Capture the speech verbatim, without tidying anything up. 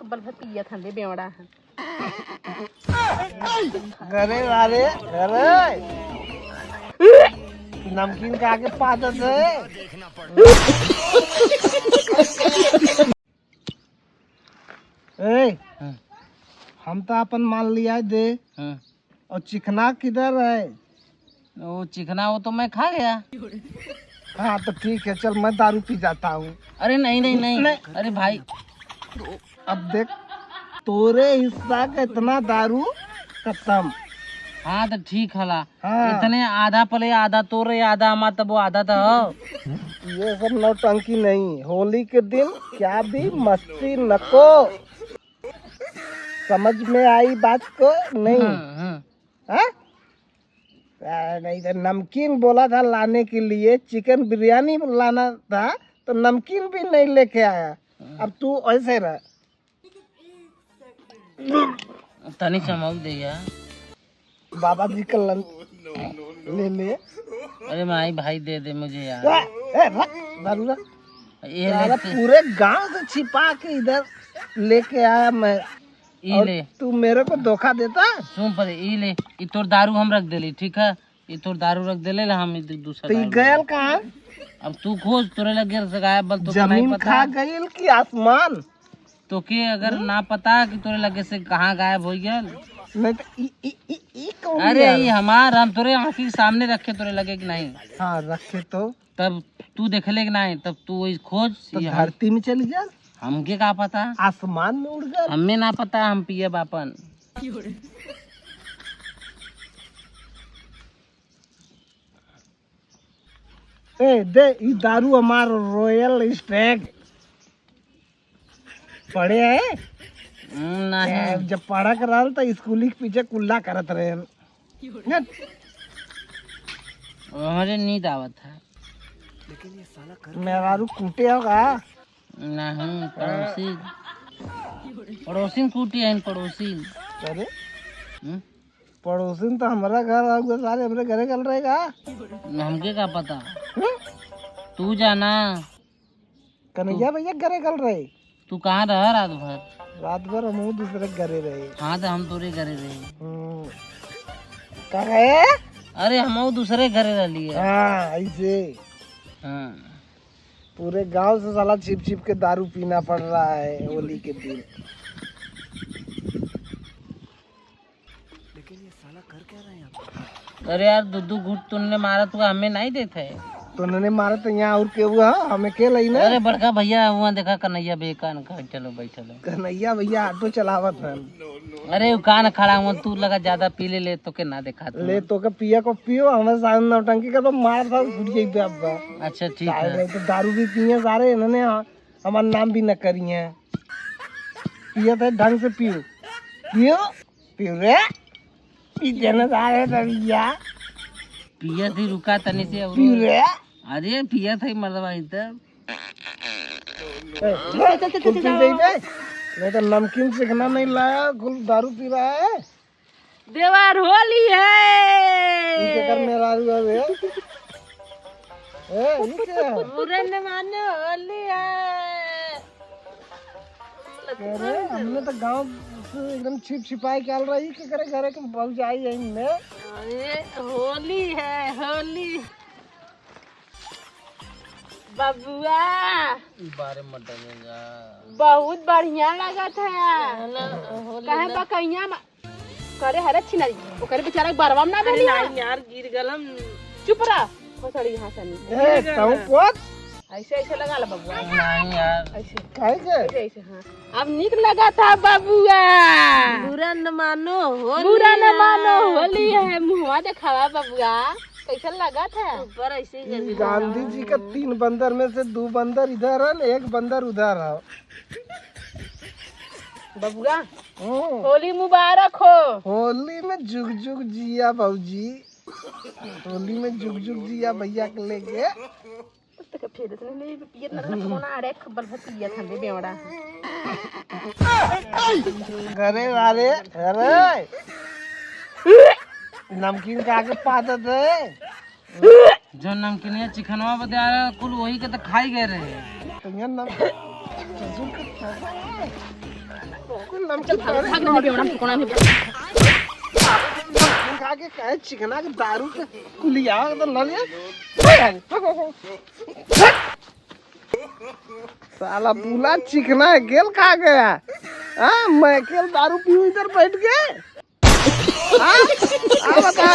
बल भर पियत हन रे बेवड़ा हन। घरे वाले, घरे। नमकीन का आगे पादत है। ए, हाँ। हम तो अपन मान लिया दे। हाँ। और चिकना किधर है? वो चिकना, वो तो मैं खा गया। हाँ, तो ठीक है, चल, मैं दारू पी जाता हूँ। अरे नहीं, नहीं, नहीं। नहीं। अरे भाई। अब देख, तोरे हिस्सा का इतना दारू खत्म। हाँ, तो ठीक हला। हाँ। इतने आधा पले, आधा तोरे, आधा हमार, तब वो आधा तो हो। ये सब नौटंकी नहीं, होली के दिन क्या भी मस्ती नको। समझ में आई बात को नहीं? हाँ, हाँ। हाँ? आ, नहीं तो नमकीन बोला था लाने के लिए, चिकन बिरयानी लाना था, तो नमकीन भी नहीं लेके आया। अब तू ऐसे रह। तनी चमक दे यार। बाबा जी कल्लन ले ले। अरे माई भाई, दे दे मुझे यार। ए, ए, रख, दारू रख। ये साला ले। पूरे गांव से छिपा के इधर लेके आया मैं। ई और ले। तू मेरे को धोखा देता? सुन परे, ई ले, ई तोर दारू हम रख देली, ठीक है? ई तोर दारू रख देले ला, हम ई दू-, दूसरा तो ई दारू गयल लेली। कहाँ? अब तू खोज, तोरे लगे से गायब बल, तोके नहीं जमीन पता। खा गइल कि आसमान? तोके अगर ना पता कि तोरे लगे से कहाँ गायब हो गयल? नहीं तो ई, ई, ई, ई कौन अरे, गयल? ई हमार, हम तोरे आँखी के सामने रखे, तोरे लगे कि नहीं? हाँ, रखे तो। तब तू देखले कि नाही, तब तू वही खोज, तो ये हम धरती में चल गया। हमके का पता? आसमान में उड़ गया। हमें ना पता, हम पियब आपन। ए, दे, ई दारू हमार Royal Stag। पढ़े है? हम्म, नहीं। ए, जब पढ़ा के रहल त स्कूली के पीछे कुल्ला करत रहे। हट। हमारे नींद आवत है। मेहरारू कूटे होगा? नहीं, पड़ोसी, पड़ोसी कूटी है, पड़ोसी। अरे? हम्म? पड़ोसिन तो हमरा घर आउगा, सारे हमरे घरे गल रहे का? हमके का पता? हम्म? तू जाना। कन्हैया तू भैया घरे गल रहे। तू कहाँ रहा रात भर? रात भर हमहू दूसरे घरे रहे। हाँ, तो हम तोरे घरे रहे। हम्म। का कहे? अरे, हमहू दूसरे घरे रहली है। हाँ, ऐसे। हाँ। पूरे गांव से साला छिप छिप के दारू पीना पड़ रहा है होली के दिन। लेकिन ये साला कर क्या रहा है यहाँ पे? अरे यार, दू दू घूंट तूने मारा, तू हमें नहीं देते है। तूने मारा तो यहाँ और के हुआ, हमें के लई ना? अरे बड़का भैया, वहाँ देखा कन्हैया बे कान का, चलो बैठल है। कन्हैया भैया ऑटो चलावत हन। अरे वो कान खड़ा हुआ, तू लगा ज्यादा पी ले, ले तो के ना देखा तू। ले तो के पिया को पियो, हमें साथ नौटंकी कर, मार साथ फूट जाई पे आपका। अच्छा ठीक है। सारे तो दारू भी पिए सारे, इन्होंने हमार नाम भी न करी है। पिया थे ढंग से पियो, पियो। पियो रे, पी देना सारे रविया। पिया थी, रुका तनी से और। पियो रे। अरे पिया थी मर्दवा इधर। ए, चल, चल, चल, कुल चल, पी चल। गई बे। नहीं तो नमकीन चिकना नहीं लाया, कुल दारू पी रहा है। देवर होली है। ई केकर मेहरारू है बे? ए, ई के है? बुरा न मानो, होली है। अरे, हमने तो गांव से एकदम छिप छिपाई के आल रही, के करे घरे के भौजाई है इनमें। अरे, होली है, होली। बबुआ। ई बारे में डरेगा। बहुत बढ़िया लागत है। ना, ना, होली काहे ना। बकैया मा-, करे हरे छिनरी, ओकरे बेचारा के बरवा में ना अरे बेलिया। नहीं यार, गिर गलम। चुप रह, खोसड़ी यहाँ से नहीं। ए, गिर गलम। तू कौन? ऐसे, ऐसे लगा ला बबुआ। नहीं यार। ऐसे। काहे के? ऐसे, ऐसे, हाँ। अब निक लगा था बबुआ। बुरा न मानो, होली बुरा न है। मानो, होली है। मुँहवा देखावा बबुआ, कैसन लगा था? ऊपर ऐसे ही ई गर्मी गांधी जी का तीन बंदर में से दो बंदर इधर है, एक बंदर उधर है। बबुआ, हम्म। होली मुबारक हो। होली में जुग जुग जिया भौजी, होली में जुग जुग जिया भैया के लेके। तक फेर से नहीं पियत ना, कोना अड़े खब्बल भर पियत हम बेवड़ा। घरे वाले, अरे नमकीन का आगे पादत है। जो नमकीनिया चिकनवा बदे आ रहा, कुल वही के तो खाई गए रहे। तो ये नम-, ससुर के खाना है। कुल नमकीन चल, भाग, पानी भाग, नहीं, बेवड़ा, कोना नहीं। नमकीन खा के काहे चिकना के दारू के कुलिया के तो लगे। भाग, भाग, भाग, भाग। साला बुला चिकना गेल खा गया। हाँ, मैं केल दारू पीऊ इधर बैठ के। हाँ? आ बता।